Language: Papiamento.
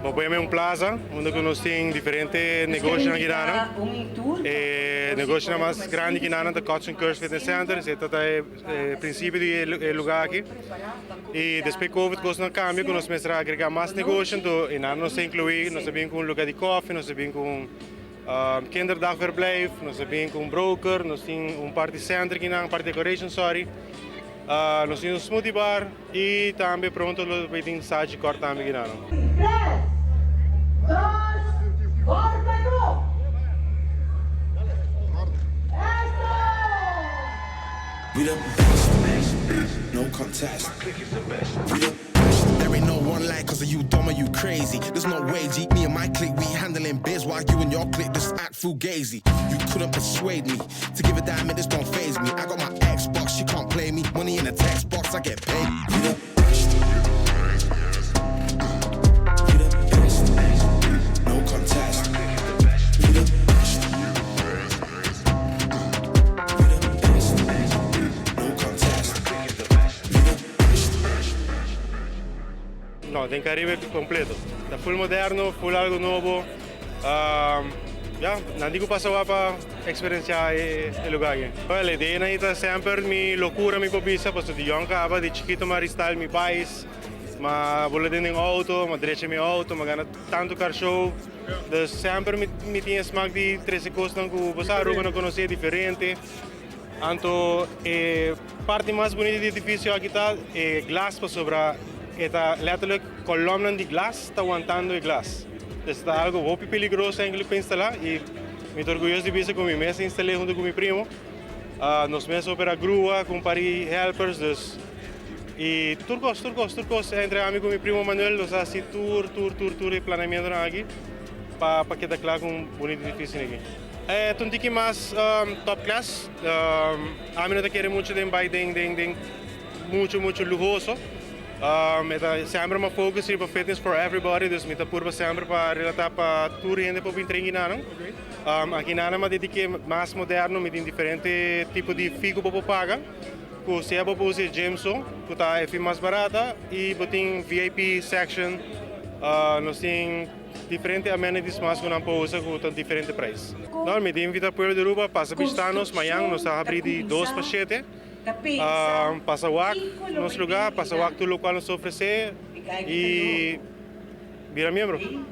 Bo por mira un plaza, unda cu nos tin diferente negoshi aki nan. E negoshi mas grandi aki nan ta Cuts and Curves Fitness Center, esey ta e principio di e lugar aki. Y despues COVID cos a cambia, cu nos a cuminsa agrega mas negoshi, anto y nan nos a inclui, nos a bin cu un lugar di koffie, nos a bin cu un kinderdagverblijf, nos a bin cu un broker, nos tin un party center aki nan, party decoration, sorry. Nos tin un smoothie bar y tambe pronto lo bay tin Sagicor tambe aki nan. 3, 2, corta, go! Eso! We the best, no contest. We the best. There ain't no one like 'cause are you dumb or you crazy? There's no way, G. Me and my clique, we handling biz while you and your clique just act fugazi. You couldn't persuade me to give a damn, it just don't faze me. I got my Xbox, she can't play me. Money in a text box, I get paid. We the best. We the best. No contest. We the best. We the best. No contest. We the best. No, den Caribe completo. Ta full moderno, full algo nobo. Ja, nan tin cu pasa pa experiencia e lugar aki. Well, e idea ta semper mi locura, mi cobisa, paso di jong caba, di chikito m'a restyle mi bikes, m'a bula den auto, m'a drecha mi auto, m'a gana tanto car show. Dus semper mi tin smaak di trece cos cu bo Aruba no conoce, diferente. Anto, e parti mas bunita di e edificio aki ta e glas pasobra e ta letterlijk columna di glas ta wantando e glas. Dus ta algo hopi peligroso eigenlijk pa instala y mi ta orguyoso di bisa cu mi mes a instala hunto cu mi primo. Nos mes a opera grua cu par di helpers, dus y tur cos, tur cos, tur cos entre ami cu mi primo Manuel, nos a haci tur, tur, tur, tur e planeamento aki pa keda cla cu un bunita edificio aki. E un tiki mas top class. Ami no ta kere mucho den bay den mucho mucho luhoso. Semper mi focus pa fitness for everybody, dus mi ta purba semper pa relata pa tur hende pa bin train nan. Aki nan m'a dedica mas moderno, mi tin diferente tipo di fee cu bo paga. Cu sea bo usa gym so, cu ta e fee mas barata y bo tin VIP section. Nos tin diferente amenities mas cu nan por usa cu diferente prijs. No, mi ta invita pueblo di Aruba pasa bishita nos mañan, nos ta habri di 2 pa 7. Pasa wak nos lugar, pasa wak tur loke nos ta ofrece y bira miembro.